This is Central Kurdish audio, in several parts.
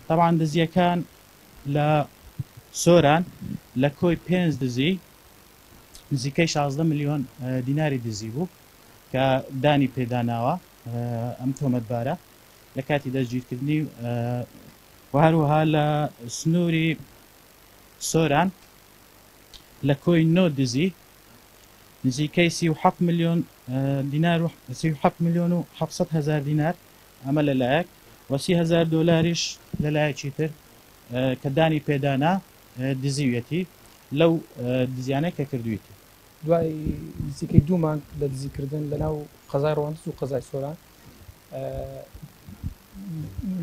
تەبعەن دزییەکان لە سۆران لە کۆی پێنج دزی نزیکەی 16 ملیۆن دیناری دزی بوو کە دانی پێداناوە ئەم تۆمەتبارە لە کاتی دەستگیرکردنی و هەروەها لە سنووری سۆران لە کۆی نۆ دزی نزیکەی 37 ملیۆن دینار و 37 ملیۆن و 700 هەزار دینار ئەمە لە لایەک و 30 هەزار دۆلاریش لە لایەکی تر کە دانی پێدانا دزیویەتی لەو دزیانەی کە کردوویەتی. دوای نزیکەی دوو مانگ لە دزیکردن لەناو قەزای ڕواندز و قەزای سۆران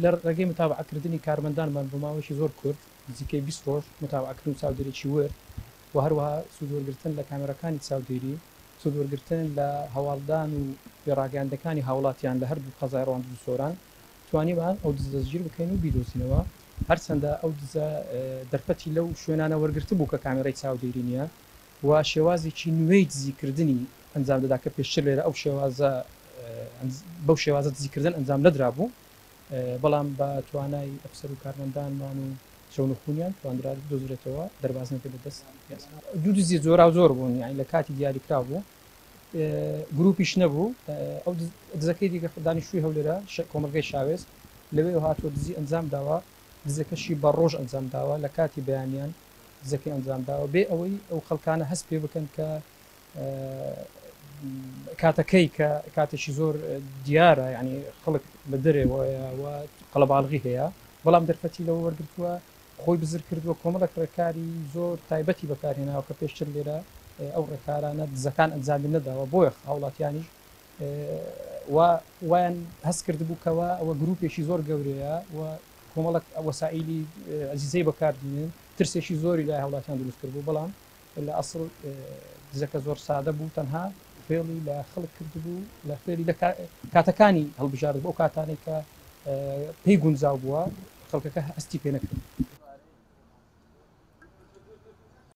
لە ڕێگەی متابعەکردنی کارمەندانمان بۆ ماوەیەکی زۆر کورت نزیکەی 20 ڕۆژ متابعەکردن و چاودێریی ورد و هەروەها سوودوەرگرتن لە کامێراکانی چاودێری، سوودوەرگرتن لە هەواڵدان و پێڕاگەیاندنەکانی هاوڵاتیان لە هەردوو قەزای ڕواندز و سۆران توانیمان ئەو دزە دەستگیر بکەین و بیدۆزینەوە، هەرچەندە ئەو دزە دەرفەتی لەو شوێنانە وەرگرتبوو کە کامێرای چاودێری نییە و شێوازێکی نوێی دزیکردنی ئەنجام دەدا کە پێشتر لێرە ئەو شێوازە بەو شێوازە دزیکردن ئەنجام نەدرابوو، بەڵام بە توانای ئەفسەر و کارمەندانمان و چەونخونیان توانرا بدۆزرێتەوە دەرباز نەبێت لە دەست یاسا. دوو دزی جۆراوجۆر بوون یانی لە کاتی دیاریکراو بوو گروپیش نەبوو ئەو دزەکەی دیکە دانیشتووی هەولێرە کۆمەڵگەی شاوێز لەوێ هاتووە دزی ئەنجام داوە دزەکەشی بە ڕۆژ ئەنجام داوە لە کاتی بەیانیان دزەکەی ئەنجام داوە بێ ئەوەی ئەو خەڵکانە هەست پێ بکەن کە کاتەکەی کە کاتێکی زۆر دیارە ینی خەڵک لە دەرەوەیە و قەڵەباڵغی هەیە بەڵام دەرفەتی لەوە وەرگتووە خۆی بزر کردووە کۆمەڵک ڕێکاری زۆر تایبەتی بەکارهێناوە کە پێشتر لێرە ئەو ڕێکارانە دزەکان ئەنجامی نەداوە بۆیە هاوڵاتیانیش وایان هەست کردبوو کەەوە ئەوە گروپێکی زۆر گەورەیە و کۆمەڵک وەسائیلی ئەجهیزەی بەکاردێنن ترسێکی زۆری لای هاوڵاتیان دروست کردبوو بەڵام لە ئەسڵ دزەکە زۆر سادە بوو تەنها فێڵی لە خەڵک کردبوو لە فێری لە کاتەکانی هەڵبژارد بۆ کاتانێک کە پێی گونجاو بووە خەڵکەکە هەستی پێ نەکرد.